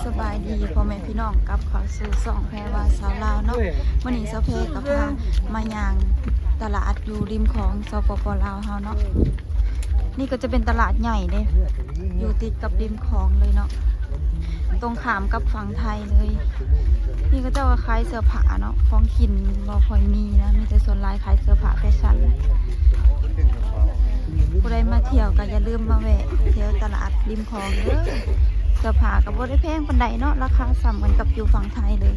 ສະບາຍດີພໍ່ແມ່ພີ່ນ້ອງ ກັບເຂົ້າສູ່ຊ່ອງແພວາສາວລາວເນາະ. ມື້ນີ້ສາວແພກໍພາມາຍ່າງຕະຫຼາດຢູ່ລິມຂອງ ສປປ ລາວເຮົາເນາະ. ນີ້ກໍຈະເປັນຕະຫຼາດໃຫຍ່ເດ້ ຢູ່ຕິດກັບລິມຂອງເລີຍເນາະ ຕົງຂ້າມກັບຝັ່ງໄທເລີຍ. ນີ້ເຂົາເຈົ້າກໍຂາຍເສື້ອຜ້າເນາະ ຂອງກິນບໍ່ຄ່ອຍມີນະ ມີແຕ່ສ່ວນຫຼາຍຂາຍເສື້ອຜ້າແຟຊັ່ນ. ຜູ້ໃດມາທ່ຽວກໍຢ່າລືມມາແວະແຖວຕະຫຼາດລິມຂອງເດີ. ເສື້ອຜ້າກໍບໍ່ໄດ້ແພງປານໃດເນາະ ລາຄາສ່ຳກັນກັບຢູ່ຝັ່ງໄທເລີຍ.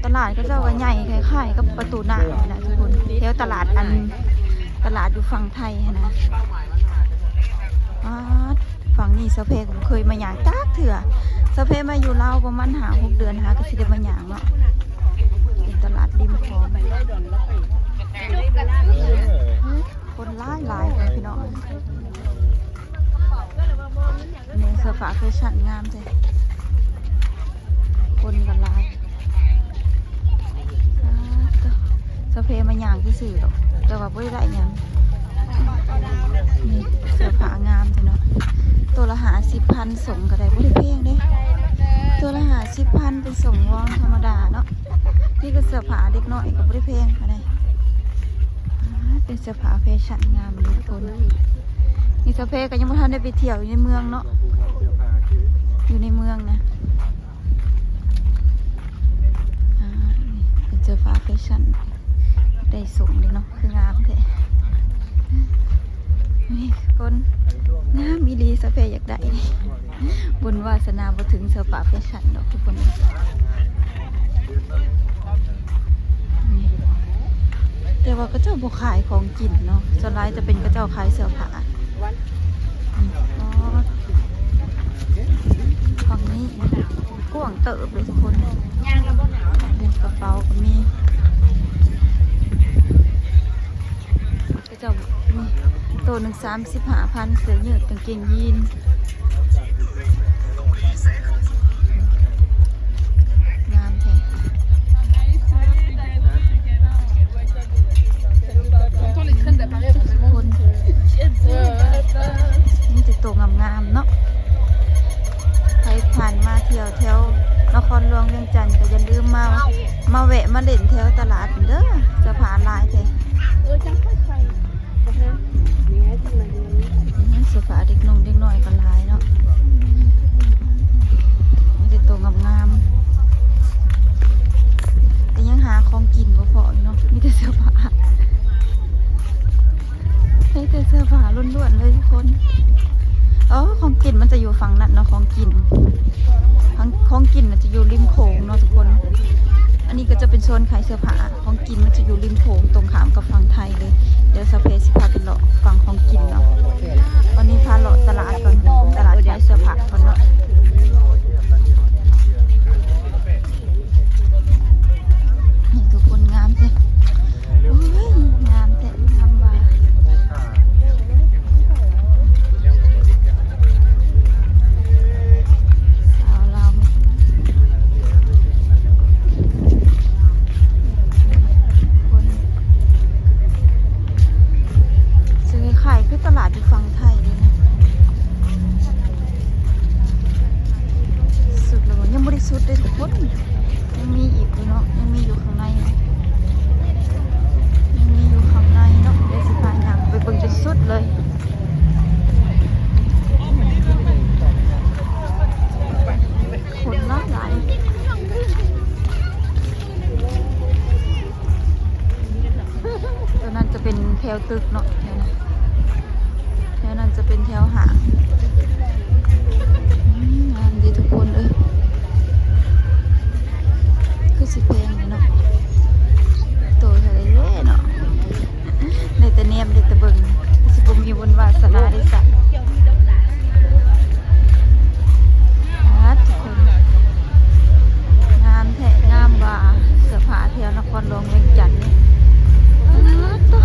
ຕະຫຼາດເຂົາເຈົ້າກໍໃຫຍ່ຄ້າຍໆກັບປະຕູນ້ຳນີ້ແຫຼະທຸກຄົນ ແຖວຕະຫຼາດອັນ ຕະຫຼາດຢູ່ຝັ່ງໄທຫັ້ນນະ. ປາດ ຝັ່ງນີ້ສາວແພກໍບໍ່ເຄີຍມາຍ່າງຈັກເທື່ອ. ສາວແພມາຢູ່ລາວປະມານຫ້າຫົກເດືອນ ຫາກໍຊິໄດ້ມາຍ່າງເນາະ. ເປັນຕະຫຼາດລິມຂອງ ຄົນຫຼາຍໆເລີຍພີ່ນ້ອງ. ນີ້ເສື້ອຜ້າແຟຊັ່ນງາມແທ້ ຄົນກໍຫຼາຍ. ສາວແພມາຍ່າງຊື່ໆດອກ ແຕ່ວ່າບໍ່ໄດ້ໄດ້ຫຍັງ. ນີ້ເສື້ອຜ້າງາມແທ້ເນາະ ໂຕລະຫ້າສິບພັນ ສົ່ງກໍໄດ້ ບໍ່ໄດ້ແພງເດ້ ໂຕລະຫ້າສິບພັນ ເປັນສົ່ງວອງທຳມະດາເນາະ. ນີ້ກໍເສື້ອຜ້າເດັກນ້ອຍກໍບໍ່ໄດ້ແພງປານໃດ. ອ່າ ເປັນເສື້ອຜ້າແຟຊັ່ນງາມເດ້ທຸກຄົນ. ນີ້ສາວແພກໍຍັງບໍ່ທັນໄດ້ໄປທ່ຽວຢູ່ໃນເມືອງເນາະ ຢູ່ໃນເມືອງນະ. ອ່າ ນີ້ເປັນເສື້ອຜ້າແຟຊັ່ນ ໄດ້ສົ່ງເດ້ເນາະ ຄືງາມແທ້. ນີ້ທຸກຄົນ ງາມອີ່ຫຼີ ສາວແພຢາກໄດ້. ບຸນວາສະໜາບໍ່ເຖິງເສື້ອຜ້າແຟຊັ່ນດອກທຸກຄົນ. ແຕ່ວ່າເຂົາເຈົ້າບໍ່ຂາຍຂອງກິນເນາະ ສ່ວນຫຼາຍຈະເປັນເຂົາເຈົ້າຂາຍເສື້ອຜ້າ. ອໍ ຝັ່ງນີ້ກວ້າງເຕີບເລີຍທຸກຄົນ ກະເປົາກໍມີ. ເຈົ້າ ນີ້ ໂຕໜຶ່ງສາມສິບຫ້າພັນ ເສື້ອຢືດ ກາງເກງຢີນ ງາມແທ້. ຄົນ ມີແຕ່ໂຕງາມໆເນາະ. ໃຜຜ່ານມາທ່ຽວແຖວນະຄອນຫຼວງວຽງຈັນ ກໍຢ່າລືມມາ ມາແວະມາຫຼິ້ນແຖວຕະຫຼາດເດີ ເສື້ອຜ້າຫຼາຍແທ້. ເສື້ອຜ້າເດັກໜຸ່ມເດັກນ້ອຍກໍຫຼາຍເນາະ ມີແຕ່ໂຕງາມໆ ແຕ່ຍັງຫາຂອງກິນບໍ່ພໍຢູ່ເນາະ ມີແຕ່ເສື້ອຜ້າ ມີແຕ່ເສື້ອຜ້າລ້ວນໆເລີຍທຸກຄົນ. ອໍ ຂອງກິນມັນຈະຢູ່ຝັ່ງນັ້ນເນາະ ຂອງກິນ ຂອງ ຂອງກິນມັນຈະຢູ່ລິມໂຂງເນາະທຸກຄົນ. ອັນນີ້ກໍຈະເປັນໂຊນຂາຍເສື້ອຜ້າ ຂອງກິນມັນຈະຢູ່ລິມໂຂງ ຕົງຂ້າມກັບຝັ່ງໄທເລີຍ. ດຽວສາວແພຊິພາໄປເລາະຝັ່ງຂອງກິນເນາະ. ວັນນີ້ພາເລາະຕະຫຼາດກ່ອນ ຕະຫຼາດຂາຍເສື້ອຜ້າກ່ອນເນາະ. ນີ້ທຸກຄົນ ງາມແທ້ ໂອ້ຍ ງາມແທ້ ງາມວ່າ. ສາວລາວ ຄົນຊິຄ້າຍໆຄືຕະຫຼາດຢູ່ຝັ່ງໄທເລີຍນະ. ສຸດແລ້ວບໍ່? ຍັງບໍ່ໄດ້ສຸດເດ້ທຸກຄົນ ຍັງມີອີກຢູ່ເນາະ ຍັງມີຢູ່ຂ້າງໃນ ຍັງມີຢູ່ຂ້າງໃນເນາະ. ດຽວຊິພາຍ່າງໄປເບິ່ງຈົນສຸດເລີຍ. ຄົນຫຼາຍໆ ໂຕນັ້ນຈະເປັນແຖວຕຶກເນາະ ແຖວນັ້ນ ແຖວນັ້ນຈະເປັນແຖວຫ້າງ. ອືມ ງາມເດ້ທຸກຄົນເອີຍ ຄືຊິແພງເດ້ເນາະ ໂຕເທົ່າໃດເດ້ເນາະ. ໄດ້ແຕ່ແນມ ໄດ້ແຕ່ເບິ່ງ ຊິບໍ່ມີບຸນວາສະໜາໄດ້ສັກ. ປາດ ທຸກຄົນ ງາມແທ້ງາມວ່າ ເສື້ອຜ້າແຖວນະຄອນຫຼວງວຽງຈັນນີ້. ປາດ ໂທ້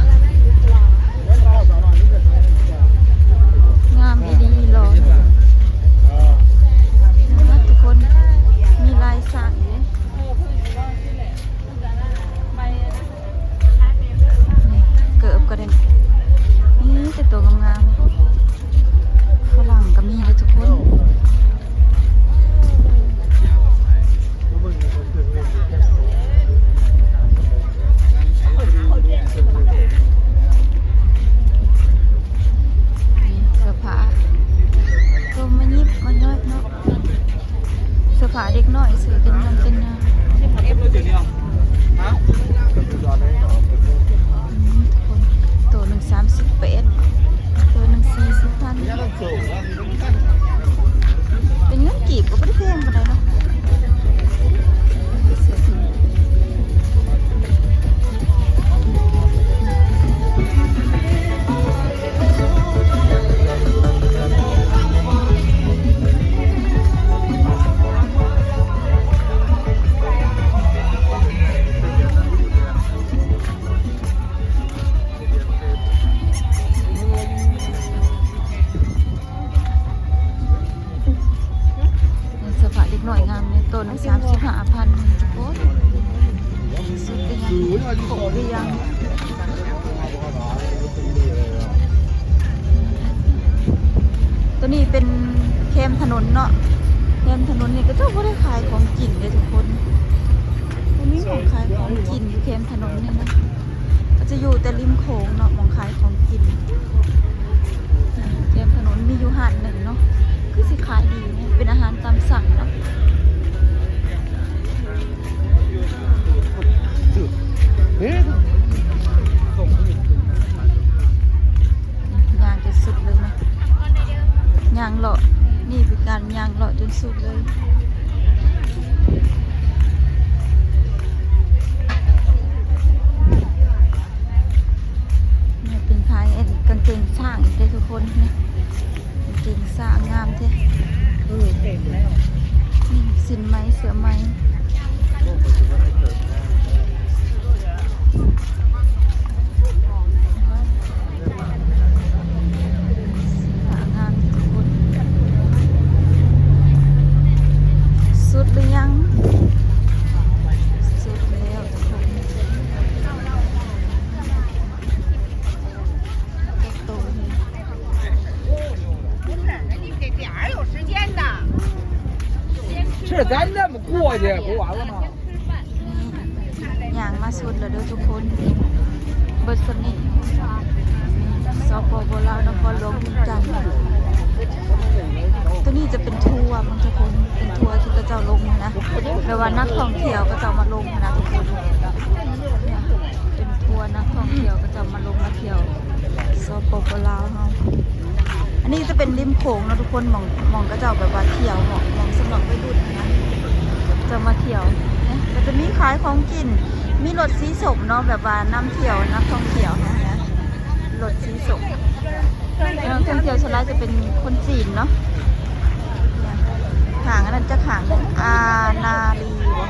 ພາເດັກນ້ອຍຊື້ເປັນຫຍັງເປັນຫຍັງ. ໂຕໜຶ່ງສາມສິບແປດ ໂຕໜຶ່ງສີ່ສິບພັນ. ເປັນເງິນກີບກໍບໍ່ໄດ້ແພງປານໃດເນາະ. ເສື້ອຜ້າເດັກນ້ອຍງາມນີ້ ໂຕໜຶ່ງສາມສິບຫ້າພັນ ໂອ້ຍ ສຸດເປັນຫຍັງ ໂຕນີ້ເປັນແຄມຖະໜົນເນາະ. ແຄມຖະໜົນນີ້ເຂົາເຈົ້າບໍ່ໄດ້ຂາຍຂອງກິນເດ້ທຸກຄົນ ບໍ່ມີໝ່ອງຂາຍຂອງກິນຢູ່ແຄມຖະໜົນນີ້ນະ. ກໍຈະຢູ່ແຕ່ລິມໂຂງເນາະ ໝ່ອງຂາຍຂອງກິນ. ແຄມຖະໜົນມີຢູ່ຮ້ານໜຶ່ງເນາະ ຄືຊິຂາຍດີແຮະ ເປັນອາຫານຕາມສັ່ງເນາະ. ຍ່າງຈົນສຸດເລີຍເນາະ ຍ່າງເລາະ ນີ້ເປັນການຍ່າງເລາະຈົນສຸດເລີຍ. ນີ້ເປັນຂາຍອັນກາງເກງຊ້າງອີກເດ້ທຸກຄົນ ນີ້ ກາງເກງຊ້າງງາມແທ້. ອືມ ເຕັມແລ້ວ ນີ້ ສິ້ນໄໝ ເສື້ອໄໝ. ສຸດຫຼືຍັງ? ສຸດແລ້ວທຸກຄົນ. 这咱这么过去不完了吗？ ຍ່າງມາສຸດແລ້ວເດີທຸກຄົນ ເບິດສ່ຳນີ້ ສປປ ລາວ ນະຄອນຫຼວງວຽງຈັນ. ໂຕນີ້ຈະເປັນທົວມັນທຸກຄົນ ເປັນທົວທີ່ເຂົາເຈົ້າລົງຫັ້ນນະ ແບບວ່ານັກທ່ອງທ່ຽວເຂົາເຈົ້າມາລົງຫັ້ນນະທຸກຄົນ ເປັນທົວນັກທ່ອງທ່ຽວເຂົາເຈົ້າມາລົງມາທ່ຽວ ສປປ ລາວ ເຮົາ. ອັນນີ້ຈະເປັນລິມໂຂງເນາະທຸກຄົນ ໝ່ອງ ໝ່ອງເຂົາເຈົ້າແບບວ່າທ່ຽວ ໝ່ອງ ໝ່ອງສຳລັບໄວລຸ້ນນະ ຈະມາທ່ຽວນະ. ກໍຈະມີຂາຍຂອງກິນ ມີລົດສີສົ້ມເນາະ ແບບວ່ານຳທ່ຽວ ນັກທ່ອງທ່ຽວເຮົານະ ລົດສີສົ້ມ. ນັກທ່ອງທ່ຽວສ່ວນຫຼາຍຈະເປັນຄົນຈີນເນາະ. ຫ້າງອັນນັ້ນຈະຫ້າງ ອານາລີບໍ?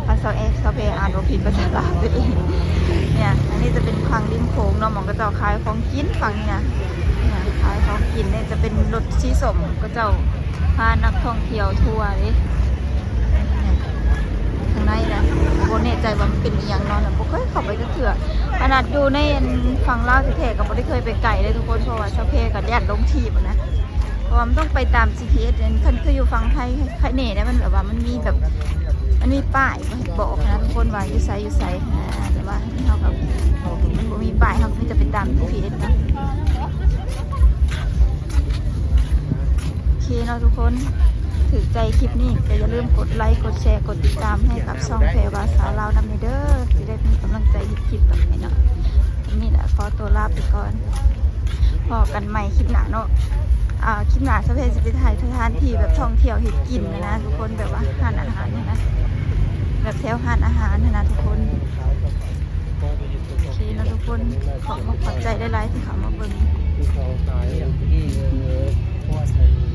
ຄັນຊາວເອັກ ຊາວແພອ່ານບໍ່ຜິດພາສາລາວຕົວເອງ. ນີ້ ອັນນີ້ຈະເປັນຝັ່ງລິມໂຂງເນາະ ໝ່ອງເຂົາເຈົ້າຂາຍຂອງກິນຝັ່ງນີ້ນະ. ນີ້ ຂາຍຂອງກິນນີ້ຈະເປັນລົດສີສົ້ມ ເຂົາເຈົ້າພານັກທ່ອງທ່ຽວທົວເດ້. ນີ້ ຂ້າງໃນນະ ບໍ່ແນ່ໃຈວ່າມັນເປັນອີ່ຫຍັງເນາະ ບໍ່ເຄີຍເຂົ້າໄປຈັກເທື່ອ. ຂະໜາດຢູ່ໃນອັນຝັ່ງລາວແທ້ໆກໍບໍ່ໄດ້ເຄີຍໄປໃກ້ເດ້ທຸກຄົນ ເພາະວ່າຊາວແພກໍຢ້ານຫຼົງທີບນະ. ເພາະວ່າມັນຕ້ອງໄປຕາມຈີພີເອັສ ອັນ ຄັນຄືຢູ່ຝັ່ງໄທໄຄແນ່ໄດ໋ ມັນແບບວ່າມັນມີແບບ ມັນມີປ້າຍບອກນະທຸກຄົນວ່າຢູ່ໃສຢູ່ໃສນະ ແຕ່ວ່າເຮົາກໍ ມັນບໍ່ມີປ້າຍ ເຮົາກໍມີແຕ່ໄປຕາມຈີພີເອັສນະ. ໂອເຄເນາະທຸກຄົນ ຖືກໃຈຄລິບນີ້ກໍຢ່າລືມກົດໄລ ກົດແຊ ກົດຕິດຕາມໃຫ້ກັບຊ່ອງແພວາສາລາວນຳແດ່ເດີ ຊິໄດ້ມີກຳລັງໃຈເຮັດຄລິບຕໍ່ໄປເນາະ. ນີ້ແຫຼະ ຂໍຕົວລາໄປກ່ອນ ພໍ້ກັນໃໝ່ຄລິບໜ້າເນາະ. ອ່າ ຄລິບໜ້າຊາວແພຊິໄປຖ່າຍສະຖານທີ່ແບບທ່ອງທ່ຽວເຮັດກິນນະ ນະທຸກຄົນ ແບບວ່າຮ້ານອາຫານນະ ແບບແຖວຮ້ານອາຫານນະທຸກຄົນ. ໂອເຄເນາະທຸກຄົນ ຂອບອົກຂອບໃຈຫຼາຍໆທີ່ເຂົ້າມາເບິ່ງ. ເອີ